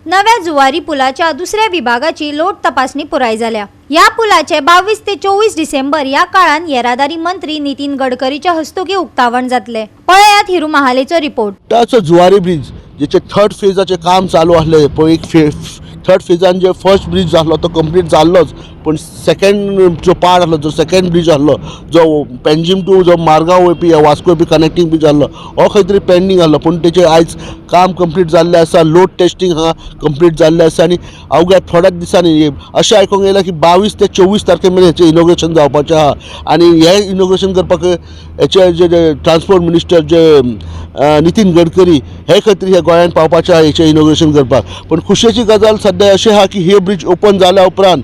नव्या जुवारी पुलाच्या दुसऱ्या विभागाची लोट तपासणी पुराय जाल्या. ह्या पुलाचे 22 ते 24 डिसेंबर ह्या काळात येरादारी मंत्री नितीन गडकरीच्या हस्तुकी उक्तावण जातले. पळयात हिरू महालेचो रिपोर्ट. ताचो जुवारी ब्रिज जेचे थर्ड फेजाचें काम चालू आसलें पळय, एक फे थर्ड फेजान जे फर्स्ट ब्रिज जाल्लो तो कंप्लीट जाल्लोच, पूण सेकंड जो पार्ट आसलो, जो सेकंड ब्रिज आसलो, जो पेंजीम टू जो मारगांव वयपी, वास्को वयपी कनेक्टींग ब्रिज आसलो, हो खंय तरी पेंडींग आसलो, पूण तेचें आयज काम कंप्लीट जाल्लें आसा. लोड टेस्टींग हांगा कंप्लीट जाल्लें आसा आनी अवघ्या थोड्याच दिसांनी अशें आयकूंक येयलां की 22 ते 24 तारखे मेरेन हेचें इनॉग्रेशन जावपाचें आहा. आनी हें इनॉग्रेशन करपाक हेचे जे ट्रान्सपोर्ट मिनिस्टर जे नितीन गडकरी हे खातीर हे गोंयांत पावपाचें आहा हेचें इनॉग्रेशन करपाक. पूण खुशयेची गजाल सद्या अशें आहा की हे ब्रिज ओपन जाल्या उपरांत,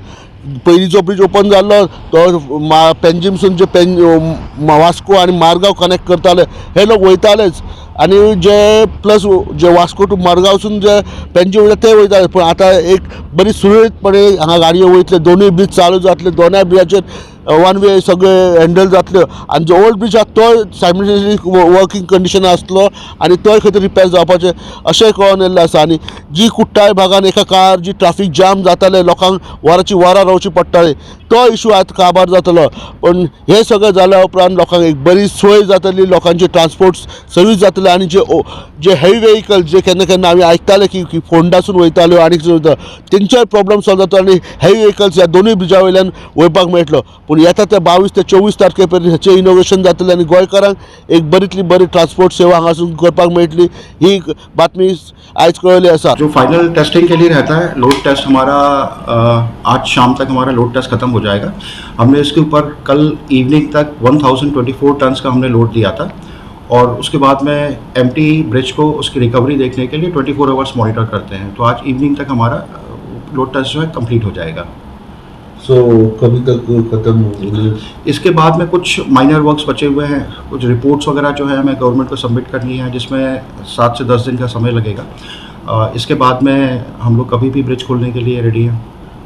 पयलीं जो ब्रिज ओपन जाल्लो तो पेंजीमसून जे वास्को आनी मारगांव कनेक्ट करताले हे लोक वयतालेच आनी जे प्लस जे वास्को टू मारगांवसून जे पेंजीम वयता ते वयताले. पूण आतां एक बरी सुरळीतपणे हांगा गाडयो वयतले, दोनूय ब्रिज चालू जातले, दोनाय ब्रिजाचेर वन वे सगळे हँडल जातल्यो आनी जो ओल्ड ब्रिज आहा तो सायमल्टेनियसली वर्किंग कंडिशन आसतलो आनी तोय खंय तरी रिपेर जावपाचें अशें कळोन येयल्लें आसा. आनी जी कुट्टाळे भागान एका काळार जी ट्राफीक जाम जातालें, लोकांक वरांची वरां रावची पडटाली, तो इशू आतां काबार जातलो. पूण हें सगळें जाल्या उपरांत लोकांक एक बरी सोय जातली, लोकांची ट्रान्सपोर्ट सर्वीस जातली आनी जे हेवी वेहिकल जे केन्ना केन्ना आमी आयकताले की फोंडासून वयताल्यो आनी वयता, तेंचोय प्रॉब्लम सॉल्व जातलो आनी हेवी वेहिकल्स ह्या दोनूय ब्रिजा वयल्यान वयपाक मेळटलो. पूण येता त्या 22 ते 24 तारखे पर्यंत हेचें इनॉग्रेशन जातलें आनी गोंयकारांक एक बरीतली बरी ट्रान्सपोर्ट सेवा हांगासून करपाक मेळटली ही बातमी आयज कळयली आसा. जो फाइनल टेस्टिंग के लिए रहता है लोड टेस्ट हमारा, आज शाम तक हमारा लोड टेस्ट खत्म हो जाएगा. हमने इसके ऊपर कल इवनिंग तक 1024 टन्स का हमने लोड दिया था और उसके बाद में एम्प्टी ब्रिज को उसकी रिकवरी देखने के लिए 24 आवर्स मॉनिटर करते हैं. तो आज इवनिंग तक हमारा लोड टेस्ट जो है कंप्लीट हो जाएगा. सो कभी तक खत्म? इसके बाद में कुछ माइनर वर्क्स बचे हुए हैं. कुछ रिपोर्ट्स वगैरह जो है हमें गवर्नमेंट को सबमिट करनी है, जिसमें 7 से 10 दिन का समय लगेगा. इसके बाद में हम लोग कभी भी ब्रिज खोलने के लिए रेडी हैं.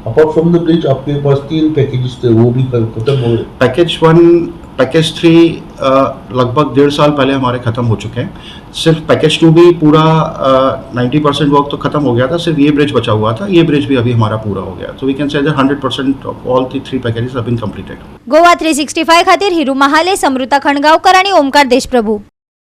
अपार्ट फ्रॉम the bridge आपके पास तीन पैकेजेस थे, वो भी खत्म हो गए? पैकेज 1, पैकेज 3 लगभग 1.5 साल पहले हमारे ख़त्म हो चुके हैं. सिर्फ पैकेज 2 भी पूरा 90% वर्क तो ख़त्म हो गया था, सिर्फ ये ब्रिज बचा हुआ था. ये ब्रिज भी अभी हमारा पूरा हो गया, तो we can say that 100% of all the three packages have been completed. Goa 365 खातीर हिरू महाले, समृता खणगावकर आणि ओमकार देशप्रभू.